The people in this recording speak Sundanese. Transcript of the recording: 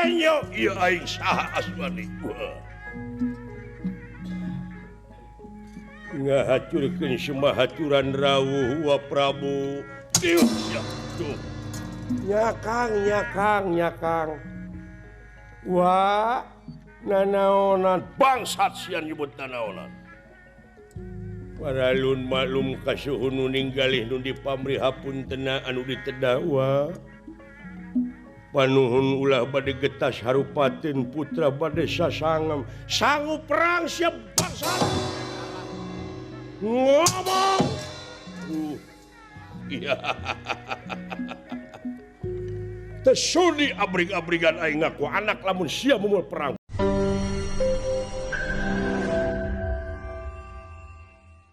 Enyo ieu aing saha Aswani. Ngahacurkeun semahaturan rawuh wa Prabu. Diuk sia tuh. Nyakang nyakang nyakang. Wah, nanaonan bangsat sia nyebut nanaonan. Paralun maklum kasuhun nu ninggalih nu dipamrih hapuntena anu ditedawa. Panuhun ulah bade getas harupateun putra bade sasangem. Sanggup perang siap bangsat. Ngomong. Iya. Tesudi abrig-abrigan aing ngaku anak lamun sia mumul perang.